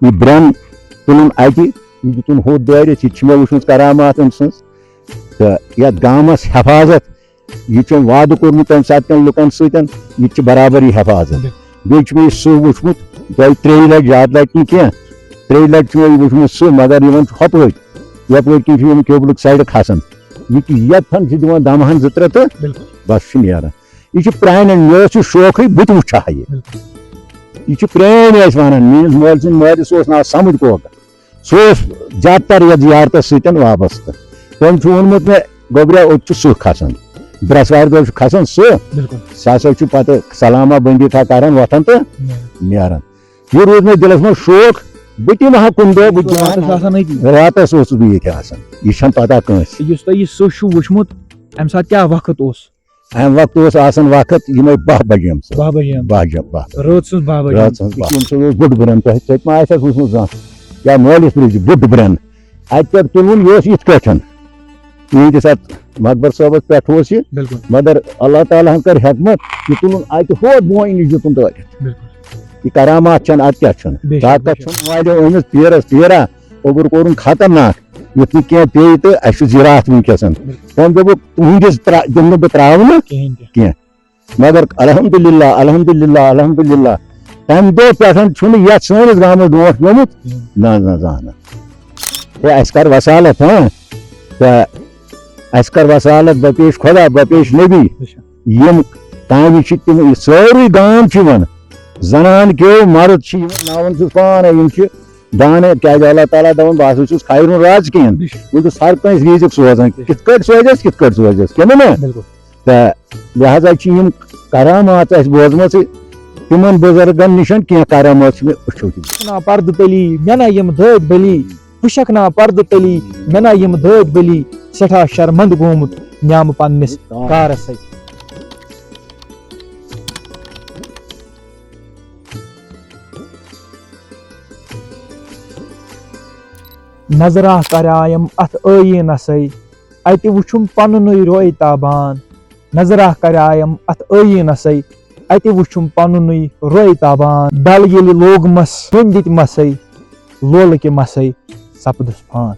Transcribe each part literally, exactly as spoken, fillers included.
یہِ برٛٮ۪ن تُلُن اَتہِ، یہِ دیُتُن ہوٚت دٲرِتھ، یہِ تہِ چھِ مےٚ وٕچھمٕژ کرامات أمۍ سٕنٛز۔ تہٕ یَتھ گامَس حفاظت، یہِ چھُ أمۍ وعدٕ کوٚرمُت تَمہِ ساتہٕ کٮ۪ن لُکَن سۭتۍ، یہِ تہِ چھِ برابر یہِ حفاظت۔ بِلکُل۔ بیٚیہِ چھُ مےٚ یہِ سٕہہ وٕچھمُت دۄیہِ ترٛیٚیہِ لَٹہِ، زیادٕ لَٹہِ نہٕ کینٛہہ، ترٛیٚیہِ لَٹہِ چھُ مےٚ یہِ وٕچھمُت سٕہہ، مگر یِوان چھُ ہۄپٲرۍ، یَپٲرۍ کِنۍ چھُ یِم قبلُک سایڈٕ کھسان۔ یہِ تہِ یَتھن چھِ دِوان دَمہٕ ہَن زٕ ترٛےٚ تہٕ بِلکُل۔ بَس چھُ نیران۔ یہِ چھُ پرٛانٮ۪ن، مےٚ اوس یہِ شوقٕے، بہٕ تہِ وٕچھِ ہا یہِ۔ بِلکُل۔ یہِ چھُ پرٛٲنۍ ٲسۍ وَنان، میٛٲنِس مٲلۍ سٕنٛدِ مٲلِس اوس ناو سَمٕد کوکا۔ سُہ اوس زیادٕ تر یَتھ زِیارتَس سۭتۍ وابستہٕ۔ تٔمۍ چھُ ووٚنمُت مےٚ، "گوٚبریا، اوٚت چھُ سٕہہ کھسان۔ برٛٮ۪سوارِ دۄہ چھُ کھسان سٕہہ۔" بِلکُل۔ سُہ ہسا چھُ پَتہٕ سلامہ بندی تھا کران، وۄتھان تہٕ نیران۔ نیران۔ یہِ روٗد مےٚ دِلَس منٛز شوق، بہٕ تہِ یِمہٕ ہا کُنہِ دۄہ، بہٕ تہِ یِمہٕ ہا۔ راتَس آسان أتی۔ راتَس اوسُس بہٕ ییٚتہِ آسان۔ یہِ چھَنہٕ پَتہ کٲنٛسہِ۔ یُس تۄہہِ یہِ سٕہہ چھُ وٕچھمُت، اَمہِ ساتہٕ کیٛاہ وقت اوس؟ امہِ وقتہٕ اوس آسان وقت یِمے باہ بجے یِم سُہ۔ باہ بجے یِم۔ باہ جب، باہ۔ رٲژ سٕنٛز باہ بجے۔ رٲژ سٕنٛز باہ۔ یِم سُہ اوس بوٚڑ برٛن، تۄہہِ، تۄہہِ ما آسہِ اَتھ وٕچھمُت زانٛہہ؟ یا مٲلِس پرٛژھِ بوٚڑ برٛن۔ اَتہِ پٮ۪ٹھ تُلُن یہِ اوس یِتھ کٲٹھۍ۔ یِہِنٛدِس اَتھ مقبر صٲبَس پٮ۪ٹھ اوس یہِ۔ بِلکُل۔ مگر اللہ تعالیٰ ہَن کٔر حکمت، یہِ تُلُن اَتہِ ہوت بونہِ نِش دیُتُن دٲرِتھ۔ بِلکُل۔ یہِ کرامات چھَنہٕ، اَتھ کیٛاہ چھُنہٕ؟ بے شک، طاقت بے شک۔ چھُنہٕ والٮ۪و أمِس پیرَس پیرا۔ اوٚبُر کوٚرُن خطرناک، یُتھ نہٕ کینٛہہ پیٚیہِ تہٕ اَسہِ چھُ زِراعت وٕنکیٚس۔ تٔمۍ دوٚپُکھ، "تُہٕنٛدِس ترا-، دِمہٕ نہٕ بہٕ ترٛاونہٕ کِہیٖنۍ تہِ۔ کینٛہہ۔" مگر الحمدللہ، الحمدللہ، الحمدللہ، تَمہِ دۄہ پٮ۪ٹھ چھُنہٕ یَتھ سٲنِس گامَس ڈونٛٹھ پیوٚمُت۔ کِہیٖنۍ۔ نہ، نہ، زانٛہہ نہٕ۔ ہے، اَسہِ کَر وَسالت، ہاں؟ تہٕ اَسہِ کَر وَسالت، بہٕ پیش خۄدا، بہٕ پیش نبی۔ اچھا۔ یِم کامہِ چھِ تِم، یہِ سٲرٕے گام چھُ یِوان۔ زنان کیو مرد چھِ یِوان، ناوان چھُس پانَے، یِم چھِ دانہٕ، کیٛازِ اللہ تعالیٰ دَپان، "بہٕ ہسا چھُس خیرُن رازقین۔" بے شک۔ بہٕ چھُس ہر کٲنٛسہِ رِزِق سوزان۔ بے شک۔ کِتھ کٲٹھۍ سوزٮ۪س، کِتھ کٲٹھۍ سوزٮ۪س، کِنہٕ نہ؟ بِلکُل۔ تہٕ لہذا چھِ یِم کرامات اَسہِ بوزمژٕ تِمن بُزرگن نِش، کینٛہہ کرامات چھِ مےٚ أچھو تہِ۔ نا پردٕ تلی، مےٚ نا یِم دٲدۍ بٔلی، وٕچھکھ نا پردٕ تلی، مےٚ نا یِم دٲدۍ بٔلی، سٮ۪ٹھاہ شرمند گوٚمُت نیامہٕ پننِس کارس سۭتۍ۔ نظرا کریایم اتھ ٲییٖنسے، اتہِ وُچھُم پننُے روے تابان۔ نظرا کریایم اتھ ٲییٖنسے، اتہِ وُچھُم پننُے روے تابان۔ ڈل ییٚلہِ لوگمس، وُنہِ دِتمسے لولہٕ کہِ مسے سپدُس پان۔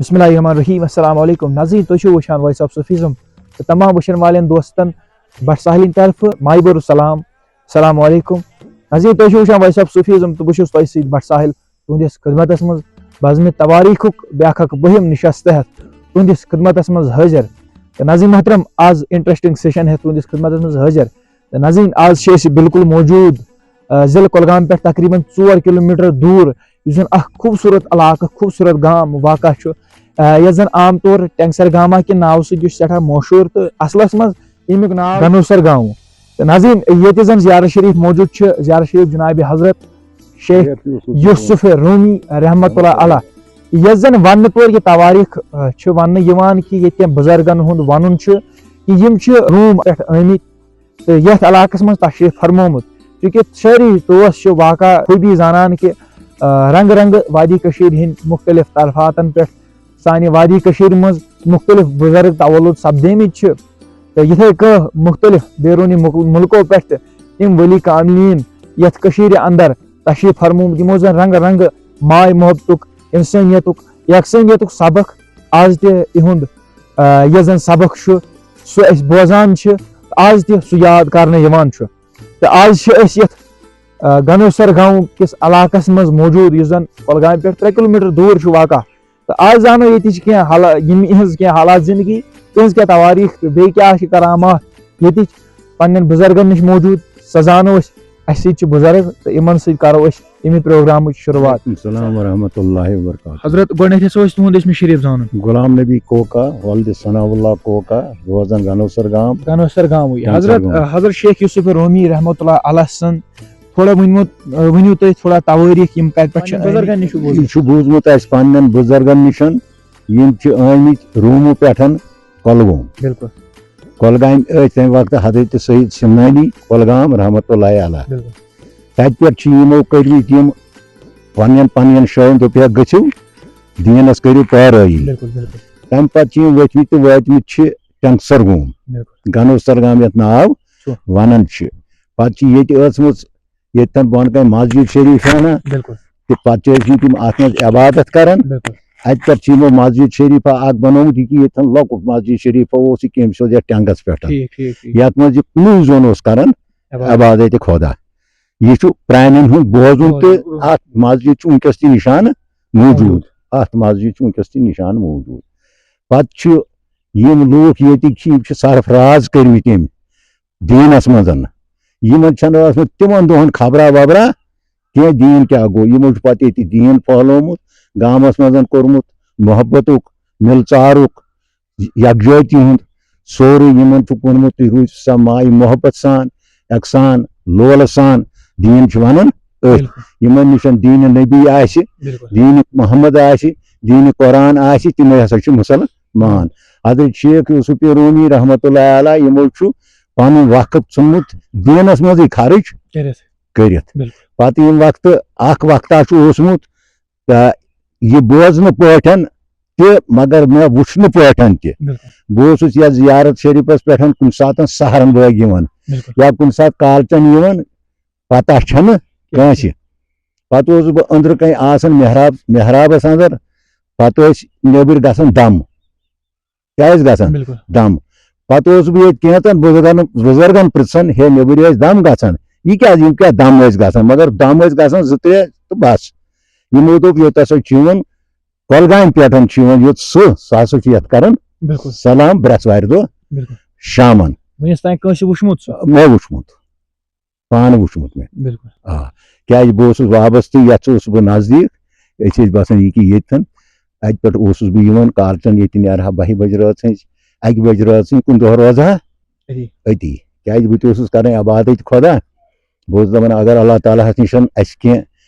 بسم اللہ الرحمن الرحیم۔ السلام علیکم ناظرین، تُہۍ چھِو وٕچھان Voice of Sufism تہٕ تمام وٕچھن والٮ۪ن دوستن بٹ ساحلٕنۍ طرفہٕ مایہِ بوٚرُس سلام۔ السلام علیکم ناظرین، تُہۍ چھِو وٕچھان Voice of Sufism تہٕ بہٕ چھُس تۄہہِ سۭتۍ بٹ ساحل تُہنٛدِس خدمتس منٛز بزمِ تواریخُک بیاکھ اکھ بٔہِم نشست تحت تُہنٛدِس خدمتس منٛز حٲضِر۔ تہٕ ناظرین محترم، آز interesting session ہٮ۪تھ تُہنٛدِس خدمتس منٛز حٲضِر۔ تہٕ ناظرین، آز چھِ أسۍ بالکل موجود، آ، ضلع کۄلگام پٮ۪ٹھ تقریباً ژور کلوٗمیٹر دوٗر، یُس زن اکھ خوٗبصوٗرت علاقہٕ، خوٗبصوٗرت گام واقع چھُ، آ، یتھ زن عام طور ٹینگسر گاما کہِ ناوٕ سۭتۍ یُس سٮ۪ٹھاہ مشہوٗر تہٕ اصلس منٛز ییٚمیُک ناو گنوسر گام۔ تہٕ ناظرین، ییٚتہِ زن زیارت شریف موجود چھِ، زیارت شریف جناب حضرت شیخ یوسف رومی رحمت اللہ علیہ، یتھ زن وننہٕ طور یہِ تواریخ، آ، چھِ وننہٕ یِوان کہِ ییٚتہِ کٮ۪ن بُزرگن ہُنٛد ونُن چھُ کہِ یِم چھِ روم پٮ۪ٹھ آمٕتۍ تہٕ یتھ علاقس منٛز تشریف فرمومُت، چونکہ سٲری دوس چھِ واقع خوٗبی زانان کہِ، آ، رنگہٕ رنگہٕ وادی کٔشیٖرِ ہٕنٛدۍ مُختلف طرفاتن پٮ۪ٹھ سانہِ وادی کٔشیٖرِ منٛز مُختلف بُزرگ تولُد سپدیمٕتۍ چھِ۔ تہٕ یِتھے کٔنۍ مُختلف بیروٗنی مُکل-، مُلکو پٮ۪ٹھ تہِ تِم ؤلی کاملین یتھ کٔشیٖرِ اندر تشریف فرمومُت، یِمو زن رنگہٕ رنگہٕ ماے محبتُک، انسٲنیتُک، یکسٲنیتُک سبق آز تہِ یِہُنٛد، آ، یہِ زن سبق چھُ، سُہ أسۍ بوزان چھِ، آز تہِ سُہ یاد کرنہٕ یِوان چھُ۔ تہٕ آز چھِ أسۍ یتھ، آ، گنوسر گاوں کِس علاقس منٛز موجود، یُس زن کۄلگامہِ پٮ۪ٹھ ترٛےٚ کلوٗمیٹر دوٗر چھُ واقع۔ تہٕ آز زانو ییٚتِچ کینٛہہ حالا-، یِم یِہٕنٛز کینٛہہ حالات زندگی، تِہٕنٛز کیٛاہ تواریٖخ تہٕ بیٚیہِ کیٛاہ چھِ کرامات ییٚتِچ پننٮ۪ن بُزرگن نِش موجود۔ سۄ زانو أسۍ، اَسہِ سۭتۍ چھِ بُزرگ تہٕ یِمن سۭتۍ کرو أسۍ ییٚمہِ پروگرامٕچ شروٗعات۔ وعلیکم السلام ورحمۃ اللہ وبرکاتہ۔ حضرت، گۄڈٕنیتھ یژھو أسۍ تُہُنٛد اسمِ شریف زانُن۔ غلام نبی کوکا، ولد ثناء اللہ کوکا، روزان گنوسر گام۔ گنوسر گامٕے۔ گنوسر حضرت، گام۔ آ، حضرت شیخ یوسف رومی رحمۃ اللہ علیہ سُنٛد تھوڑا ؤنۍمو، آ، ؤنِو تُہۍ تھوڑا تواریٖخ، یِم کتہِ پٮ۪ٹھ چھِ پننٮ۪ن آمٕتۍ؟ بُزرگن نِش چھُ بوٗزمُت۔ یہِ چھُ بوٗزمُت اَسہِ پننٮ۪ن بُزرگن نِش، یِم چھِ آمٕتۍ رومہٕ پٮ۪ٹھ کۄلگوم۔ بِلکُل۔ کۄلگامہِ ٲسۍ تَمہِ وقتہٕ حضرت سید سمنانی کۄلگام رحمت اللہ علیہ۔ بِلکُل۔ تَتہِ پٮ۪ٹھ چھِ یِمو کٔرمٕتۍ یِم پننٮ۪ن پننٮ۪ن جایَن، دوٚپُکھ، "گٔژھِو، دیٖنَس کٔرِو پٲرٲیی۔" بِلکُل، بِلکُل۔ تَمہِ پَتہٕ چھِ یِم ؤتھمٕتۍ تہٕ وٲتمٕتۍ چھِ ٹینگسر گوم، بِلکُل۔ گنوسر گام یَتھ ناو چھُ۔ وَنان چھِ۔ پَتہٕ چھِ ییٚتہِ ٲسمٕژ، ییٚتہِ تَمہِ بۄنہٕ کَنہِ مسجد شریف چھےٚ نا، بِلکُل۔ تہٕ پتہٕ چھِ ٲسۍ مٕتۍ یِم اتھ منٛز عبادت کران۔ بِلکُل۔ اتہِ پٮ۪ٹھ چھِ یِمو مسجد شریفہ اکھ بنٲومٕژ، یہِ کہِ ییٚتٮ۪ن لۄکُٹ مسجد شریفہ اوس، یہِ کٔمۍ سیوٚد یتھ ٹٮ۪نٛگس پٮ۪ٹھ، ٹھیٖک ٹھیٖک ٹھیٖک۔ یتھ منٛز یہِ کُنُے زوٚن اوس کران عبادت۔ عبادت خدا۔ یہِ چھُ پرانٮ۪ن ہُنٛد بوزُن تہٕ بوزُن۔ اتھ مسجد چھُ وٕنکیٚس تہِ نشانہٕ موجود۔ اتھ مسجد چھُ وٕنکیٚس تہِ نشانہٕ موجود۔ پتہٕ چھِ یِم لوٗکھ ییٚتِکۍ چھِ، یِم چھِ سرفراز کٔرمٕتۍ أمۍ دیٖنس منٛز۔ یِمن چھنہٕ ٲسمٕژ تِمن دۄہن خبرا وبرا کینٛہہ، دیٖن کیٛاہ گوٚو۔ یِمو چھُ پتہٕ ییٚتہِ دیٖن پھٔہلومُت، گامس منٛز کوٚرمُت محبتُک، مِلژارُک، یکجٲتی ہُنٛد سورُے۔ یِمن چھُ ووٚنمُت، تُہۍ روٗزِو سا مایہِ محبت سان، اکسان، لولہٕ سان۔ دیٖن چھِ ونان أتھۍ۔ بِلکُل۔ یِمن نِش دیٖن نبی آسہِ، بِلکُل۔ دیٖن محمد آسہِ، دیٖن قرآن آسہِ، تِمے ہسا چھِ مُسلمان۔ حضرت شیخ یوسف رومی رحمت اللہ علیہ، یِمو چھُ پنُن وقت ژھُنمُت دیٖنس منٛزٕے خرٕچ کٔرِتھ۔ کٔرِتھ۔ بِلکُل۔ پتہٕ ییٚمہِ وقتہٕ اکھ وقتہ چھُ اوسمُت، تہٕ یہِ بوزنہٕ پٲٹھۍ تہِ، مگر مےٚ وُچھنہٕ پٲٹھۍ تہِ۔ بِلکُل۔ بہٕ اوسُس یتھ زیارت شریفس پٮ۪ٹھ کُنہِ ساتہٕ سحرن بٲگۍ یِوان، بِلکُل۔ یا کُنہِ ساتہٕ کالچن یِوان، پتہ چھنہٕ کٲنٛسہِ۔ پتہٕ اوسُس بہٕ أنٛدرٕ کنہِ آسان محراب، محرابس اندر، پتہٕ ٲسۍ نیٚبٕرۍ گژھان دم۔ کیٛازِ گژھان؟ بِلکُل۔ دم۔ پتہٕ اوسُس بہٕ ییٚتہِ کینٛژن بُزرگن، بُزرگن پرژھان، ہے، نیٚبٕرۍ ٲسۍ دم گژھان، یہِ کیٛازِ، یِم کیٛاہ دم ٲسۍ گژھان؟ مگر دم ٲسۍ گژھان زٕ ترٛےٚ تہٕ بس۔ یِمو دوٚپ، یوٚت ہسا چھُ یِوان، کۄلگامہِ پٮ۪ٹھ چھُ یِوان یوٚت سُہ، سُہ ہسا چھُ یتھ کران بِلکُل۔ سلام برٛٮ۪سوارِ دۄہ بِلکُل۔ شامن۔ وُنیُس تام کٲنٛسہِ وُچھمُت سُہ؟ مےٚ وُچھمُت، پانہٕ وُچھمُت مےٚ۔ بِلکُل۔ آ، کیٛازِ بہٕ اوسُس وابستہٕ، یَتھ اوسُس بہٕ نزدیٖک، أسۍ ٲسۍ بسان یہِ کہِ ییٚتھٮ۪ن۔ اَتہِ پٮ۪ٹھ اوسُس بہٕ یِوان، کالچن ییٚتہِ نیرٕ ہا بَہہِ بجہِ رٲژ ہٕنٛز، اَکہِ بجہِ رٲژ ہٕنٛز کُنہِ دۄہ روزٕ ہا أتی۔ أتی، کیٛازِ بہٕ تہِ اوسُس کران عبادت خۄدا۔ بہٕ اوسُس دَپان، اگر اللہ تعالیٰ ہَس نِش اَسہِ کینٛہہ،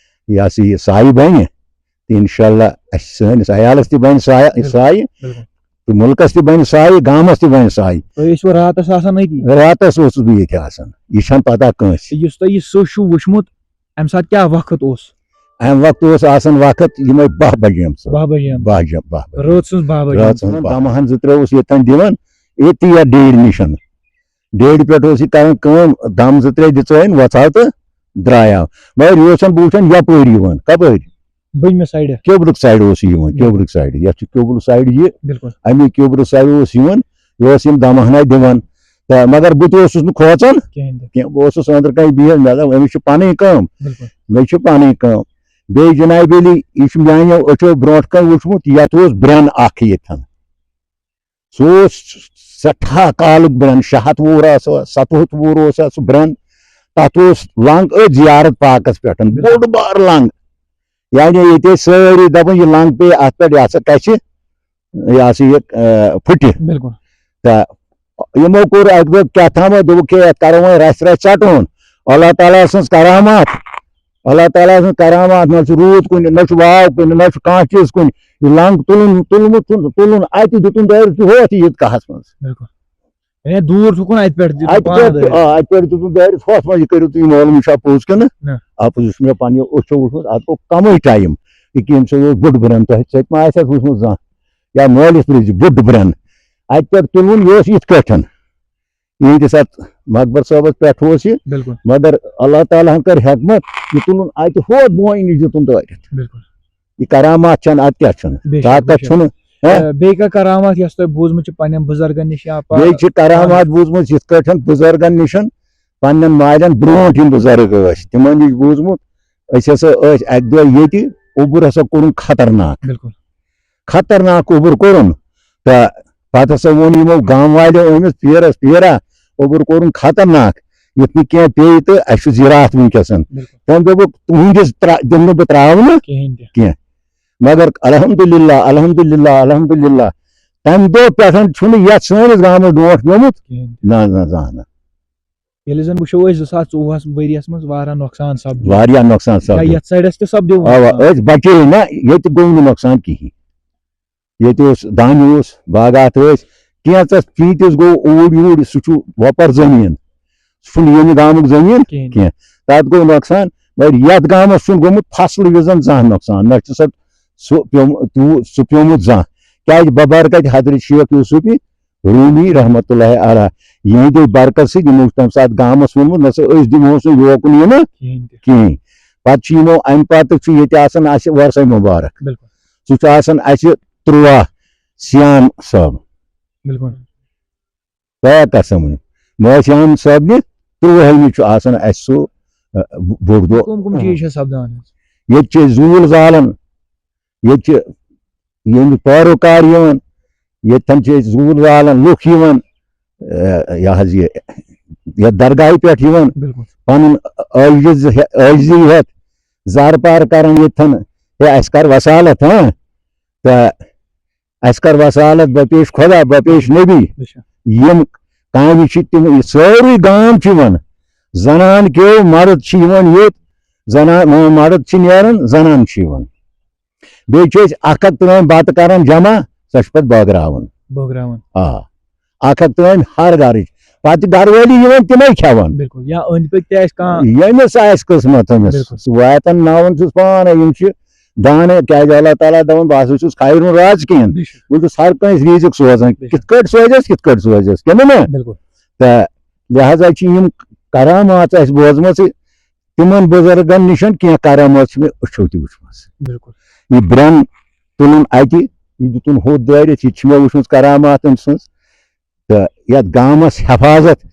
یہِ ہسا یہِ سایہِ بَنہِ، تہٕ انشاءاللہ اَسہِ سٲنِس عیالَس تہِ بَنہِ سایہِ، بِلکُل۔ سایہِ، بِلکُل۔ تہٕ مُلکَس تہِ بَنہِ سایہِ، گامَس تہِ بَنہِ سایہِ۔ تُہۍ ٲسوٕ راتَس آسان أتی؟ راتَس اوسُس بہٕ ییٚتہِ آسان، یہِ چھَنہٕ پَتہ کٲنٛسہِ۔ یُس تۄہہِ یہِ سٕہہ چھُو وٕچھمُت، اَمہِ ساتہٕ کیٛاہ وقت اوس؟ اَمہِ وقتہٕ اوس آسان وقت یِمے باہ بجے یِم سُہ۔ باہ بجے یِم۔ باہ جم-، باہ بجے۔ رٲژ سٕنٛز باہ بجے یِم۔ رٲژ ہٕنٛز دَمہٕ ہن زٕ ترٛےٚ اوس ییٚتٮ۪ن دِوان، ییٚتی یَتھ ڈیرِ نِش۔ ڈیرِ پٮ۪ٹھ اوس یہِ کران کٲم، دَم زٕ ترٛےٚ دِژٲے وۄژاو تہٕ درٛایاو۔ مگر یہِ اوس بہٕ وٕچھان یَپٲرۍ یِوان۔ کَپٲرۍ؟ بٔنمہِ سایڈٕ۔ قبلُک سایڈٕ اوس یہِ یِوان، قبلُک سایڈٕ۔ یَتھ چھُ قبلُک سایڈٕ یہِ، بِلکُل۔ اَمی قبلُک سایڈٕ اوس یِوان، یہِ اوس یِم دَمہٕ ہنا دِوان۔ تہٕ مگر بہٕ تہِ اوسُس نہٕ کھوژان کِہیٖنۍ تہِ۔ کینٛہہ، بہٕ اوسُس أنٛدرٕ کَنہِ بِہِتھ، مےٚ دوٚپ، أمِس چھِ پَنٕنۍ کٲم۔ بِلکُل۔ مےٚ چھِ پَنٕنۍ کٲم۔ بیٚیہِ جنابِ علی، یہِ چھُ میٛانیو أچھو برونٛٹھ کَنہِ وٕچھمُت، یَتھ اوس برٛٮ۪ن اَکھ ییٚتھٮ۪ن۔ سُہ اوس سٮ۪ٹھاہ کالُک برٛٮ۪ن، شےٚ ہَتھ وُہُر آسہٕ، سَتہٕ ہَتھ وُہُر اوس اَتھ سُہ برٛٮ۪ن۔ تَتھ اوس لنٛگ أتھۍ زیارت پاکَس پٮ۪ٹھ، بوٚڑ بار لنٛگ۔ یعنی ییٚتہِ ٲسۍ سٲری دَپان، یہِ لنٛگ پیٚیہِ اَتھ پٮ۪ٹھ، یہِ ہسا کَسہِ، یہِ ہسا یہِ، اَ، پھٕٹہِ۔ بِلکُل۔ تہٕ یِمو کوٚر اَکہِ دۄہ کیٛاہ تھامَتھ، دوٚپُکھ، ہے، یَتھ کَرو وۄنۍ رَژھِ رَژھِ ژَٹُن۔ اللہ تعالیٰ سٕنٛز کرامات، اللہ تعالیٰ سٕنٛز کرامات، نہ چھُ روٗد کُنہِ، نہ چھُ واو کُنہِ، نہ چھُ کانٛہہ چیٖز کُنہِ۔ یہِ لنٛگ تُلُن، تُلمُت چھُن، تُلُن اَتہِ، دیُتُن دٲرِتھ ہوتھ عیٖدگاہَس منٛز۔ بِلکُل۔ یعنی دوٗر چھُکُن اَتہِ پٮ۪ٹھ دیُت اَتہِ پانہٕ پٮ۪ٹھ، دٲرِتھ۔ آ، اَتہِ پٮ۪ٹھ دیُتُن دٲرِتھ ہوتھ منٛز، یہِ کٔرِو تُہۍ معلوم، یہِ چھا پوٚز کِنہٕ؟ نہ۔ اَپُز یُس مےٚ پنٛنیو أچھو وُچھمُت، اَتھ گوٚو کَمٕے ٹایم۔ یہِ کہِ أمۍ سۭتۍ اوس بوٚڑ برٛٮ۪ن، تۄہہِ سۭتۍ ما آسہِ اَتھ وُچھمُت زانٛہہ؟ یا مٲلِس پرٛژھزِ، بوٚڑ برٛٮ۪ن۔ اَتہِ پٮ۪ٹھ تُلُن، یہِ اوس یِتھ کٲٹھۍ۔ یِہِنٛدِس اَتھ مقبر صٲبَس پٮ۪ٹھ اوس یہِ، بِلکُل۔ مگر اللہ تعالیٰ ہَن کٔر حکمت، یہِ تُلُن اَتہِ ہوتھ بونہِ نِش دیُتُن دٲرِتھ۔ بِلکُل۔ یہِ کرامات چھَنہٕ، اَتھ کیٛاہ چھُنہٕ؟ بے شک، طاقت بے شک۔ چھُنہٕ، ہہ؟ اَ، بیٚیہِ کانٛہہ کرامات یۄس تۄہہِ بوٗزمٕژ چھِ پننٮ۪ن بُزرگن نِش یا پا-، بیٚیہِ چھِ کرامات بوٗزمٕژ یِتھ کٲٹھۍ بُزرگن نِش، پننٮ۪ن مالٮ۪ن برونٛٹھ یِم بُزرگ ٲسۍ، تِمن نِش بوٗزمُت۔ أسۍ ہسا ٲسۍ اَکہِ دۄہ ییٚتہِ، اوٚبُر ہسا کوٚرُن خطرناک، بِلکُل۔ خطرناک اوٚبُر کوٚرُن۔ تہٕ پتہٕ ہسا ووٚن یِمو گام والیو أمِس، پیرس، پیرا، اوٚبُر کوٚرُن خطرناک، یُتھ نہٕ کینٛہہ پیٚیہِ تہٕ اَسہِ چھُ زِراعت وٕنکیٚسن۔ بِلکُل۔ تٔمۍ دوٚپُکھ، تُہنٛدِس ترا-، دِمہٕ نہٕ بہٕ ترٛاونہٕ۔ کِہیٖنۍ تہِ۔ مگر الحمدللہ، الحمدللہ، الحمدللہ، تَمہِ دۄہ پٮ۪ٹھ چھُنہٕ یَتھ سٲنِس گامَس ڈونٛٹھ پیوٚمُت۔ کِہیٖنۍ تہِ۔ نہ، نہ، زانٛہہ نہٕ۔ ییٚلہِ زَن وٕچھو أسۍ زٕ ساس ژوٚوُہَس ؤریَس منٛز واریاہ نۄقصان سَپدیو۔ واریاہ نۄقصان یا سَپدیو۔ یَتھ سایڈَس تہِ سَپدیو اَوا، نۄقصان۔ أسۍ بَچے نہ، ییٚتہِ گوٚو نہٕ نۄقصان کِہیٖنۍ۔ ییٚتہِ اوس دانہِ اوس، باغات ٲسۍ، کینٛژَس پیٖنٛتِس گوٚو اوٗرۍ یوٗرۍ، سُہ چھُ وۄپَر زٔمیٖن، سُہ چھُنہٕ ییٚمہِ گامُک زٔمیٖن کِہیٖنۍ۔ کینٛہہ۔ تَتھ گوٚو نۄقصان، مگر یَتھ گامَس چھُنہٕ گوٚمُت فصلہٕ وِزَن زانٛہہ نۄقصان، نہ چھُ سۄ سُہ پیوٚمُت، تیوٗت سُہ پیوٚمُت زانٛہہ۔ کیٛازِ ببرکت حضرت شیخ یوسفی رومی رحمتہ اللہ علیہ، یِہنٛدِ برکت سۭتۍ یِمو چھُ تَمہِ ساتہٕ گامَس ووٚنمُت، نہ سا أسۍ دِمہوس نہٕ یوکُن یِنہٕ کِہیٖنۍ تہِ۔ کِہیٖنۍ۔ پتہٕ چھُ یِمو اَمہِ پتہٕ چھُ ییٚتہِ آسان اَسہِ وۄرسَے مُبارک۔ بِلکُل۔ سُہ چھُ آسان اَسہِ تُرٛواہ صیام صٲب۔ بِلکُل۔ تۄہہِ آ کَتھ سَمٕجھ؟ مٲنۍ صیام صٲبنہِ تُرٛوٲہمہِ چھُ آسان اَسہِ سُہ، اَ، بوٚڑ دۄہ۔ کٕم کٕم چیٖز چھِ سَپدان حظ؟ ییٚتہِ چھِ أسۍ زوٗل زالان، ییٚتہِ چھِ ییٚمہِ پٲروکار یِوان، ییٚتٮ۪ن چھِ أسۍ زوٗل زالان، لُکھ یِوان، اَ، یہِ حظ یہِ، یَتھ درگاہہِ پٮ۪ٹھ یِوان، بِلکُل۔ پَنُن عٲجِز، عٲجزی ہٮ۪تھ زارٕ پار کران ییٚتٮ۪ن، ہے، اَسہِ کر وسالت، ہاں؟ تہٕ اَسہِ کر وسالت، بہٕ پیش خۄدا، بہٕ پیش نبی۔ اچھا۔ یِم کامہِ چھِ تِم، یہِ سٲرٕے گام چھُ یِوان۔ زنان کیو مرد چھِ یِوان یوٚت، زنان، م-، مرد چھِ نیران، زنان چھِ یِوان۔ بیٚیہِ چھِ أسۍ اکھ اکھ ترٲمۍ بتہٕ کران جمع، سۄ چھِ پتہٕ بٲگراوان۔ بٲگراوان۔ آ۔ اکھ اکھ ترٲمۍ ہر گرٕچ۔ پتہٕ چھِ گرٕ وٲلی یِوان، تِمے کھٮ۪وان۔ بِلکُل۔ یا أنٛدۍ پٔکۍ تہِ آسہِ کانٛہہ۔ ییٚمِس آسہِ قٕسمت تٔمِس۔ بِلکُل۔ سُہ واتن ناوان چھُس پانے، یِم چھِ دانہٕ، کیازِ اللہ تعالیٰ دَپان، بہٕ ہسا چھُس خیرُن رازقین۔ بے شک۔ بہٕ چھُس ہر کٲنٛسہِ رِزق سوزان۔ بے شک۔ کِتھ کٲٹھۍ سوزٮ۪س، کِتھ کٲٹھۍ سوزٮ۪س، کِنہٕ نہ؟ بِلکُل۔ تہٕ لہذا چھِ یِم کرامات اَسہِ بوزمژٕ تِمن بُزرگن نِش، کینٛہہ کرامات چھِ مےٚ أچھو تہِ وٕچھمژٕ۔ بِلکُل۔ یہِ برٛٮ۪ن تُلُن اَتہِ، یہِ دیُتُن ہوٚت دٲرِتھ، یہِ تہِ چھِ مےٚ وٕچھمٕژ کرامات أمۍ سٕنٛز۔ تہٕ یَتھ گامَس حفاظت،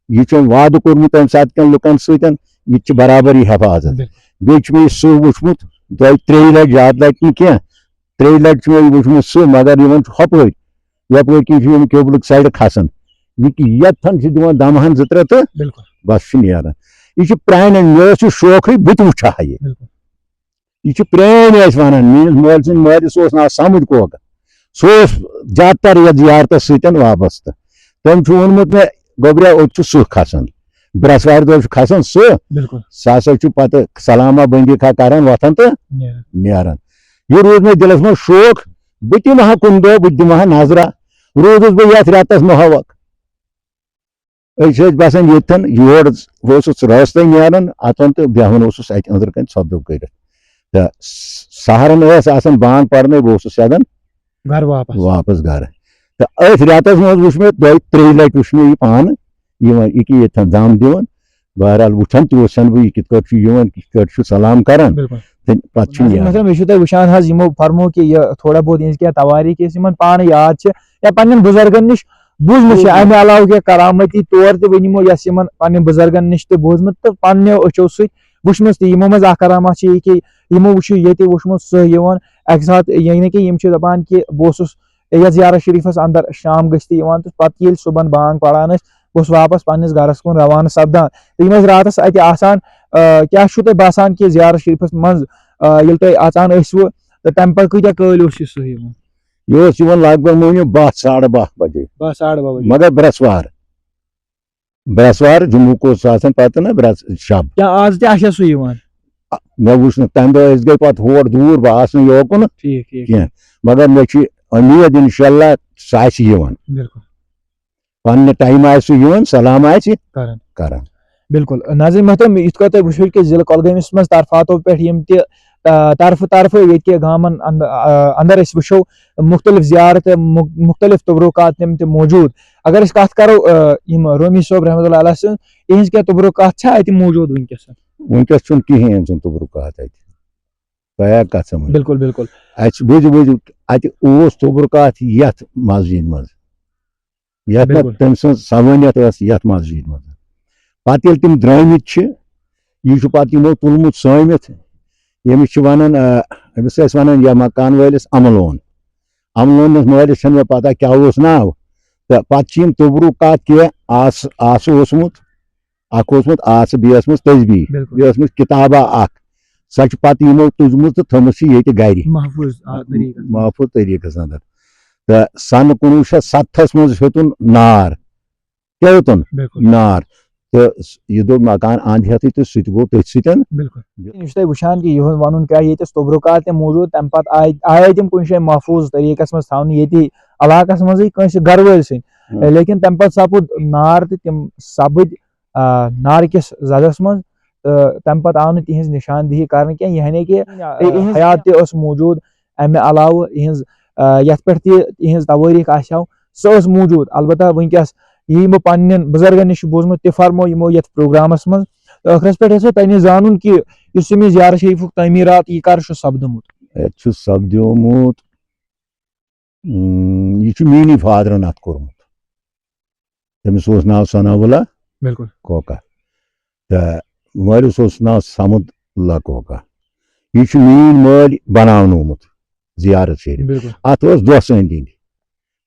یہِ چھُ أمۍ وعدٕ کوٚرمُت تَمہِ ساتہٕ کٮ۪ن لُکَن سۭتۍ، یہِ تہِ چھِ برابر یہِ حفاظت۔ بِلکُل۔ بیٚیہِ چھُ مےٚ یہِ سُہ وٕچھمُت دۄیہِ ترٛیٚیہِ لَٹہِ، زیادٕ لَٹہِ نہٕ کینٛہہ، ترٛیٚیہِ لَٹہِ چھُ مےٚ یہِ وٕچھمُت سُہ، مگر یِوان چھُ ہۄپٲرۍ، یَپٲرۍ کِنۍ چھُ یِم قبلُک سایڈٕ کھسان۔ یہِ کہِ یَتھن چھِ دِوان دَمہٕ ہن زٕ ترٛےٚ تہٕ بِلکُل۔ بَس چھُ نیران۔ یہِ چھُ پرٛانٮ۪ن، مےٚ اوس یہِ شوقٕے، بہٕ تہِ وٕچھٕ ہا یہِ۔ بِلکُل۔ یہِ چھُ پرٛٲنۍ ٲسۍ وَنان، میٛٲنِس مٲلۍ سٕنٛدِ مٲلِس اوس ناو صمد کوکہٕ۔ سُہ اوس زیادٕ تر یَتھ زیارتَس سۭتۍ وابستہٕ۔ تٔمۍ چھُ ووٚنمُت مےٚ، گوٚبریا، اوٚت چھُ سٕہہ کھسان۔ برٛٮ۪سوارِ دۄہ چھُ کھسان سٕہہ۔ بِلکُل۔ سُہ ہسا چھُ پَتہٕ سلامہ بندی کھا کران، وۄتھان تہٕ نیران۔ نیران۔ یہِ روٗد مےٚ دِلَس منٛز شوق، بہٕ تہِ دِمہٕ ہا کُنہِ دۄہ، بہٕ تہِ دِمہٕ ہا نظرہ۔ روٗدُس بہٕ یَتھ رٮ۪تَس محوق۔ أسۍ ٲسۍ بسان ییٚتھٮ۪ن، یور اوسُس رٲژ تام نیران اَژان تہٕ بیٚہوان اوسُس اَتہِ أنٛدرٕ کَنۍ ژھۄپہٕ دۄب کٔرِتھ۔ تہٕ س-، سحرن ٲس آسان بانٛگ پرنَے، بہٕ اوسُس سیدان گرٕ واپس۔ واپس گرٕ۔ تہٕ أتھۍ رٮ۪تس منٛز وٕچھ مےٚ دۄیہِ ترٛیٚیہِ لٹہِ وٕچھ مےٚ یہِ پانہٕ یِوان، یہِ کہِ ییٚتھٮ۪ن دم دِوان۔ بہرحال وٕچھان تہِ اوسَن بہٕ یہِ کِتھ کٲٹھۍ چھُ یِوان، کِتھ کٲٹھۍ چھُ سلام کران۔ بِلکُل۔ تہٕ پتہٕ چھُ ناظرین نیران۔ محترم، یہِ چھُو تۄہہِ وٕچھان حظ، یِمو فرمو کہِ یہِ تھوڑا بہت یِہِنٛز کینٛہہ توٲریٖخ یۄس یِمن پانہٕ یاد چھِ یا پننٮ۪ن بُزرگن نِش بوٗزمٕژ چھِ، بوٗزمٕژ۔ امہِ علاوٕ کینٛہہ کرامتی طور تہِ ؤنۍ یِمو، یۄس یِمن پننٮ۪ن بُزرگن نِش تہِ بوٗزمٕژ تہٕ پننٮ۪و أچھو سۭتۍ وٕچھمٕژ تہِ۔ یِمو منٛز اکھ کرامت چھِ یہِ کہِ یِمو وٕچھ ییٚتہِ وٕچھمُت سٕہہ یِوان اکہِ ساتہٕ، یعنی کہِ یِم چھِ دپان کہِ بہٕ اوسُس یتھ زیارت شریفس اندر شام گٔژھتھ یِوان تہٕ پتہٕ ییٚلہِ صُبحن بانگ پران ٲسۍ، بہٕ اوسُس واپس پننِس گرس کُن روانہٕ سپدان۔ تہٕ یِم ٲسۍ راتس اتہِ آسان۔ آ، کیٛاہ چھُو تۄہہِ باسان کہِ زیارت شریفس منٛز، آ، ییٚلہِ تۄہہِ اژان ٲسوٕ تہٕ تمہِ پتہٕ کۭتیٛاہ کٲلۍ اوس یہِ سٕہہ یِوان؟ یہِ اوس یِوان لگ بگ مٲنِو باہ، ساڑٕ باہ بجے۔ باہ، ساڑٕ باہ بجے۔ مگر برٛٮ۪سوار، برٛٮ۪سوار جمعُک اوس آسان پتہٕ نہ برٛٮ۪س-، شب۔ کیٛاہ آز تہِ آسیا سُہ یِوان؟ آ، مےٚ وُچھ نہٕ، تمہِ دۄہ أسۍ گٔے پتہٕ ہور دوٗر، بہٕ آس نہٕ یوکُن ٹھیٖک، ٹھیٖک۔ کینٛہہ۔ مگر مےٚ چھِ اُمید انشاءاللہ سُہ آسہِ یِوان۔ بِلکُل۔ پننہِ ٹایمہٕ آسہِ سُہ یِوان، سلام آسہِ کران۔ کران۔ بِلکُل۔ ناظرین محترم، یِتھ کٲٹھۍ تۄہہِ وٕچھو کہِ ضلعہٕ کۄلگٲمِس منٛز طرفاتو پٮ۪ٹھ یِم تہِ، آ، طرفہٕ طرفہٕ ییٚتہِ کہِ گامن اند-، آ، اندر أسۍ وٕچھو مُختٔلِف زیارت، مُ-، مُختٔلِف تبرُکات تِم تہِ موجود۔ اگر أسۍ کتھ کرو، آ، یِم رومی صٲب رحمتہ اللہ علیہ سٕنٛز، یِہٕنٛز کینٛہہ تبرُکات چھا اتہِ موجود وٕنکیٚس؟ وٕنکیٚس چھُنہٕ کِہیٖنۍ، چھُنہٕ تبرُکات اتہِ۔ تۄہہِ آ کتھ سمجھ؟ بِلکُل، بِلکُل۔ اَسہِ بوٗزِو، بوٗزِو، اَتہِ اوس توٚبرُکاتھ یَتھ مسجدِ منٛز، یَتھ نہٕ بِلکُل۔ تٔمۍ سٕنٛز صوٲنیت ٲس یَتھ مسجدِ منٛز۔ پتہٕ ییٚلہِ تِم درٛٲمٕتۍ چھِ، یہِ چھُ پتہٕ یِمو تُلمُت سٲمِتھ۔ ییٚمِس چھِ وَنان، آ، أمِس ٲسۍ وَنان یا مکان وٲلِس اَمہٕ لون۔ اَمہٕ لونِس مٲلِس چھَنہٕ مےٚ پتہ کیٛاہ اوس ناو۔ تہٕ پتہٕ چھِ یِم توٚبرُکاتھ کینٛہہ آس-، آسہٕ اوسمُت۔ اکھ اوسمُت آسہٕ، بیٚیہِ ٲسمٕژ تسبیح، بِلکُل۔ بیٚیہِ ٲسمٕژ کِتابہ اکھ۔ سۄ چھِ پتہٕ یِمو تُجمٕژ تہٕ تھٲومٕژ چھِ ییٚتہِ گرِ۔ محفوٗظ، آ، طریٖقس منٛز۔ محفوٗظ طریٖقس اندر۔ تہٕ سنہٕ کُنوُہ شیٚتھ ستتھس منٛز ہیوٚتُن نار۔ کیٛاہ ہیوٚتُن؟ بِلکُل۔ نار۔ تہٕ س-، یہِ دوٚپ مکان اند ہیتھٕے تہٕ سُہ تہِ گوٚو تٔتھۍ سۭتۍ۔ بِلکُل۔ یہِ چھُ تۄہہِ وٕچھان کہِ یِہُنٛد ونُن کیٛاہ، ییٚتہِ ٲسۍ توٚبرُکات تہِ موٗجوٗد، تمہِ پتہٕ آے، آے تِم کُنہِ جایہِ محفوٗظ طریٖقس منٛز تھاونہٕ ییٚتی علاقس منٛزٕے کٲنٛسہِ گرٕ وٲلۍ سٕنٛدۍ۔ ہُم۔ لیکن تمہِ پتہٕ سپُد نار تہٕ تِم سپٕدۍ آ، نارٕ کِس زدس منٛز، تہٕ تَمہِ پتہٕ آو نہٕ تِہنٛز نِشاندہی کرنہٕ کینٛہہ، یعنی کہِ، آ، یِہنٛز حیات تہِ ٲس موٗجوٗد۔ اَمہِ علاوٕ یِہنٛز، آ، یَتھ پٮ۪ٹھ تہِ یِہنٛز توٲریٖخ آسہِ ہاو، سۄ ٲس موٗجوٗد۔ البتہ وٕنکیٚس یہِ یِمو پننٮ۪ن بُزرگن نِش چھُ بوٗزمُت، تہِ فرمو یِمو یَتھ پروگرامس منٛز۔ تہٕ ٲخرس پٮ۪ٹھ یژھو تۄہہِ نِش زانُن کہِ یُس أمِس زیارت شریفُک تعمیٖرات، یہِ کر چھُ سپدُمُت؟ یتھ چھُ سپدیومُت، اۭں، یہِ چھُ میٛٲنی فادرن اتھ کوٚرمُت۔ تٔمِس اوس ناو ثناء اللہ بِلکُل۔ کوکا۔ تہٕ مٲلِس اوس ناو صمد اللہ کوکا۔ یہِ چھُ میٛٲنۍ مٲلۍ بناونومُت زیارت شریف۔ بِلکُل۔ اتھ اوس دۄہ سٲنۍ دِنۍ۔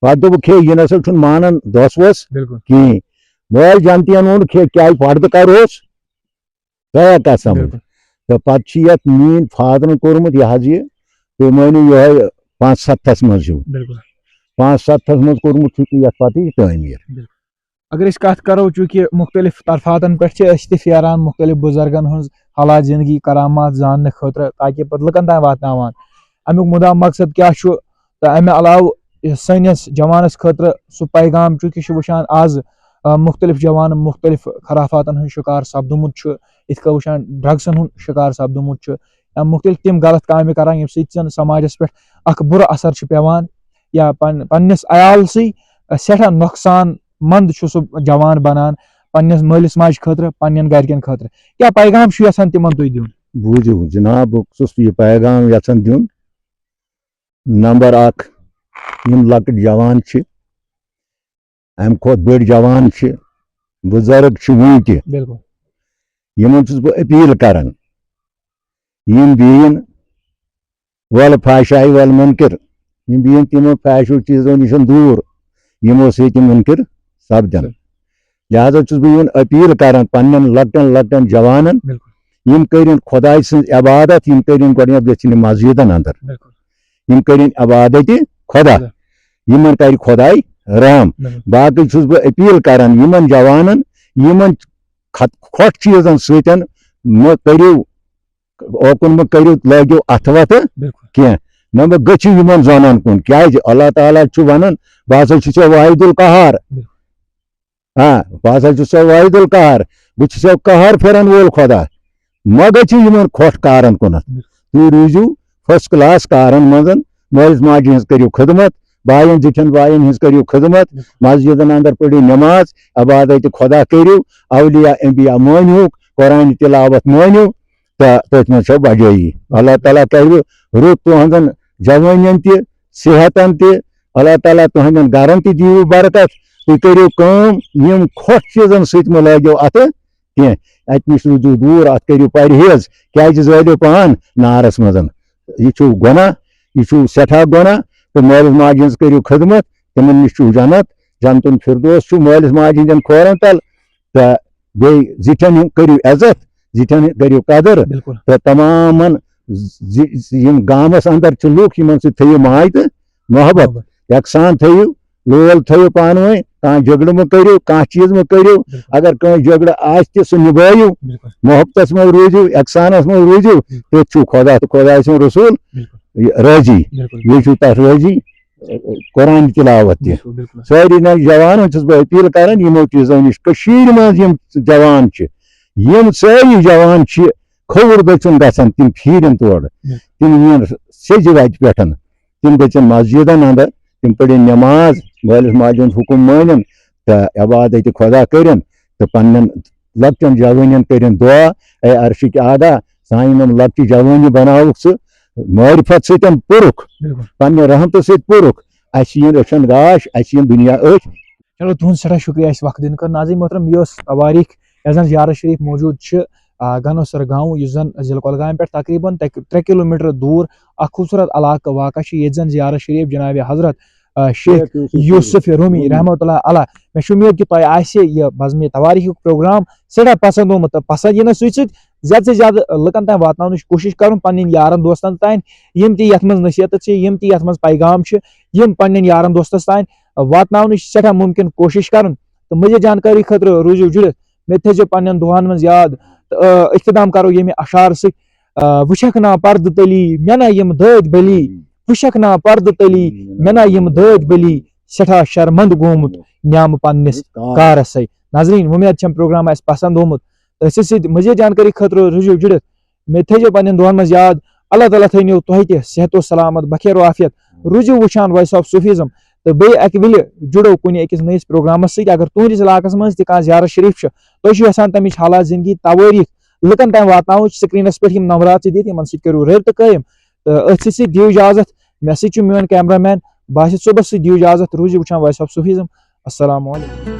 پتہٕ دوٚپُکھ، ہے، یہِ نسا چھُنہٕ مانان دۄس وۄس بِلکُل۔ کِہیٖنۍ۔ مٲلۍ جنتین ووٚن، ہے، کیٛازِ پردٕ کرہوس؟ تۄہہِ آ کتھ سمجھ؟ بِلکُل۔ تہٕ پتہٕ چھِ یتھ میٛٲنۍ فادرن کوٚرمُت یہِ حظ یہِ، تُہۍ مٲنِو یِہوٚے پانٛژھ ستتھس منٛز ہیوٗ۔ بِلکُل۔ پانٛژھ ستتھس منٛز کوٚرمُت چھُ یتھ پتہٕ یہِ تعمیٖر۔ بِلکُل۔ اگر أسۍ کتھ کرو، چوٗنٛکہِ مُختٔلِف طرفاتن پٮ۪ٹھ چھِ أسۍ تہِ پھیران مُختٔلِف بُزرگن ہٕنٛز حالات زندگی، کرامات زاننہٕ خٲطرٕ، تاکہِ پتہٕ لُکن تام واتناوان امیُک مُدا مقصد کیٛاہ چھُ، تہٕ امہِ علاوٕ یُس سٲنِس جوانس خٲطرٕ سُہ پیغام، چوٗنٛکہِ چھُ وٕچھان از، آ، مُختٔلِف جوان مُختٔلِف خرافاتن ہُنٛد شِکار سپدُمُت چھُ، یِتھ کٔنۍ وٕچھان ڈرگسن ہُنٛد شِکار سپدُمُت چھُ، یا مُختٔلِف تِم غلط کامہِ کران، ییٚمہِ سۭتۍ زن سماجس پٮ۪ٹھ اکھ بُرٕ اثر چھُ پٮ۪وان، یا پن-، پننِس عیالسٕے سٮ۪ٹھاہ نۄقصان مند چھُ سُہ جوان بنان پننِس مٲلِس ماجہِ خٲطرٕ، پننٮ۪ن گرِکٮ۪ن خٲطرٕ۔ کیٛاہ پیغام چھُ یژھان تِمن تُہۍ دیُن؟ بوٗزِو جناب، بہٕ چھُس یہِ پیغام یژھان دیُن۔ نمبر اکھ، یِم لۄکٕٹۍ جوان چھِ، امہِ کھۄتہٕ بٔڑۍ جوان چھِ، بُزرگ چھِ وُنہِ تہِ۔ بِلکُل۔ یِمن چھُس بہٕ اپیل کران، یِم بِہِن والفحشاء والمنکر، یِم بِہِن تِمو فحشو چیٖزو نِش دوٗر، یِمو سۭتۍ یِم مُنکِر سپدن۔ لہذا چھُس بہٕ یِمن اپیل کران پننٮ۪ن لۄکٹٮ۪ن لۄکٹٮ۪ن جوانن، بِلکُل۔ یِم کٔرِن خۄداے سٕنٛز عبادت، یِم کٔرِن گۄڈٕنٮ۪تھ گٔژھِنۍ یِم مسجدن اندر، بِلکُل۔ یِم کٔرِن عبادت خۄدا، خۄدا۔ یِمن کرِ خۄداے رحم۔ بِلکُل۔ باقٕے چھُس بہٕ اپیل کران یِمن جوانن، یِمن خط-، کھۄٹھ چیٖزن سۭتۍ مہ کٔرِو، اوکُن مہ کٔرِو، لٲگِو اتھٕ وتھٕ بِلکُل۔ کینٛہہ۔ نہ مہ گٔژھِو یِمن زۄنن کُن، کیازِ اللہ تعالیٰ چھُ ونان، بہٕ ہسا چھُس ژےٚ واحد القہار۔ بِلکُل۔ آ، بہٕ ہسا چھُس ژےٚ واحد القہار، بہٕ چھُس ژےٚ قہر پھِرن وول خۄدا۔ مہ گٔژھِو یِمن کھۄٹھ کارن کُنتھ۔ بِلکُل۔ تُہۍ روٗزِو first class کارن منٛز، مٲلِس ماجہِ ہٕنٛز کٔرِو خدمت، باین زِٹھٮ۪ن باین ہٕنٛز کٔرِو خدمت، بِلکُل۔ مسجدن اندر پٔرِو نماز، عبادت خۄدا کٔرِو، اولیاء انبیاء مٲنِو، قرآن تلاوت مٲنِو، تہٕ تٔتھۍ منٛز چھو بجٲیی۔ اللہ تعالیٰ کرِ رُت تُہنٛزن جوٲنین تہِ، صحتن تہِ۔ اللہ تعالیٰ تُہنٛدٮ۪ن گرن تہِ دِیِو برکت۔ تُہۍ کٔرِو کٲم، یِم کھۄٹھ چیٖزن سۭتۍ مہ لٲگِو اتھٕ کینٛہہ۔ اتہِ نِش روٗزِو دوٗر، اتھ کٔرِو پرہیز، کیازِ زٲلِو پان نارس منٛز۔ یہِ چھُ گۄناہ، یہِ چھُ سٮ۪ٹھاہ گۄناہ۔ تہٕ مٲلِس ماجہِ ہٕنٛز کٔرِو خدمت، تِمن نِش چھُ جنت، جنتُ الفردوس چھُ مٲلِس ماجہِ ہٕنٛدٮ۪ن کھورن تل۔ تہٕ بیٚیہِ زِٹھٮ۪ن ہُنٛد کٔرِو عزت، زِٹھٮ۪ن ہُنٛد کٔرِو قدر۔ بِلکُل۔ تہٕ تمامن زِ-، یِم گامس اندر چھِ لُکھ، یِمن سۭتۍ تھٲیِو ماے تہٕ محبت۔ محبت۔ یکسان تھٲیِو، لول تھٲیِو پانہٕ ؤنۍ، کانٛہہ جھگڑٕ مہٕ کٔرِو، کانٛہہ چیٖز مہٕ کٔرِو۔ بِلکُل۔ اگر کٲنٛسہِ جھگڑٕ آسہِ تہِ، سُہ نِبٲیِو۔ بِلکُل۔ محبتس منٛز روٗزِو، یکسانس منٛز روٗزِو، بِلکُل۔ تیُتھ چھُو خۄدا تہٕ خۄداے سُنٛد رسول بِلکُل۔ یہِ رٲضی۔ بِلکُل۔ یہِ چھُو تتھ رٲضی۔ قرآن تلاوت تہِ۔ بِلکُل، بِلکُل۔ سٲری نوجوانن چھُس بہٕ اپیل کران، یِمو چیٖزو نِش کٔشیٖرِ منٛز یِم جوان چھِ، یِم سٲری جوان چھِ کھووُر دٔچھُن گژھان، تِم پھیرن تورٕ، بِلکُل۔ تِم یِن سیٚزِ وتہِ پٮ۪ٹھ، تِم گٔژھن مسجدن اندر، تِم پٔرِن نماز، مٲلِس ماجہِ ہُنٛد حُکُم مٲنِن تہٕ عبادت خۄدا کٔرِن تہٕ پننٮ۪ن لۄکٹٮ۪ن جوانٮ۪ن کٔرِن دُعا، اے عرشٕکۍ آغا، سانہِ یِم لۄکچہِ جوٲنی بناوُکھ ژٕ معرفت سۭتۍ پُرُکھ، بِلکُل۔ پننہِ رحمتہٕ سۭتۍ پُرُکھ، اسہِ یِن أچھن گاش، اسہِ یِن دُنیا أچھ۔ چلو، تُہُنٛد سٮ۪ٹھاہ شُکریہ اَسہِ وقت دِنہٕ خٲطرٕ۔ ناظریٖن محترم، یہِ اوس تواریٖخ یَتھ زَن زیارت شریف موجوٗد چھِ، آ، گنوسر گاوُن، یُس زَن ضلع کۄلگامہِ پٮ۪ٹھ تقریباً ترٛےٚ، ترٛےٚ کلوٗمیٹر دوٗر اکھ خوٗبصوٗرت علاقہٕ واقع چھُ، ییٚتہِ زَن زیارت شریف جناب حضرت، آ، شیخ شیخ یوسف یوسف رومی رومی۔ رحمتہ اللہ علیہ۔ مےٚ چھُ اُمید کہِ تۄہہِ آسہِ یہِ بزمِ تواریٖخُک پروگرام سٮ۪ٹھاہ پسنٛد آمُت، تہٕ پسنٛد یِنس سۭتۍ سۭتۍ زیادٕ سے زیادٕ لُکن تام واتناونٕچ کوٗشِش کرُن، پنٕنۍ یارن دوستن تام، یِم تہِ یتھ منٛز نصیحتہٕ چھِ، یِم تہِ یتھ منٛز پیغام چھِ، یِم پنٕنٮ۪ن یارن دوستس تام واتناونٕچ سٮ۪ٹھاہ مُمکِن کوٗشِش کرُن۔ تہٕ مزید جانکٲری خٲطرٕ روٗزِو جُڑِتھ، مےٚ تھٲیزیو پنٕنٮ۪ن دُعن منٛز یاد۔ تہٕ، آ، اختتام کرو ییٚمہِ اشعار سۭتۍ، آ، وٕچھکھ نا پردٕ تٔلی، مےٚ نا یِم دٲدۍ بٔلی، وٕچھکھ نا پردٕ تٔلی، مےٚ نا یِم دٲدۍ بٔلی، سٮ۪ٹھاہ شرمند گوٚمُت نیامہٕ پننِس کارس سۭتۍ۔ ناظریٖن، وۄمید چھم پروگرام آسہِ پسند آمُت۔ تہٕ أسۍ سۭتۍ مزید جانکٲری خٲطرٕ روٗزِو جُڑِتھ۔ مےٚ تھٲیزیو پننٮ۪ن دُعن منٛز یاد۔ اللہ تعالیٰ تھٲینو تۄہہِ تہِ صحت و سلامت، بخیر و عافیت۔ روٗزِو وٕچھان Voice of Sufism۔ تہٕ بیٚیہِ اکہِ وِلہِ جُڑو کُنہِ أکِس نٔیِس پروگرامس سۭتۍ۔ اگر تُہنٛدِس علاقس منٛز تہِ کانٛہہ زیارت شریف چھُ، تُہۍ چھِو یژھان تمِچ حالات زندگی، توٲریٖخ، لُکن تام واتناوٕنۍ، سکرینس پٮ۪ٹھ یِم نمبرات چھِ دِتھ، یِمن سۭتۍ کٔرِو رٲبطہٕ قٲیِم۔ تہٕ أتھۍ سۭتۍ سۭتۍ دِیِو اجازت، مےٚ سۭتۍ چھُ میون کیمرہ مین باسط صٲبس سۭتۍ، دِیِو اجازت، روٗزِو وٕچھان وائس آف صوفیزم۔ السلام علیکم۔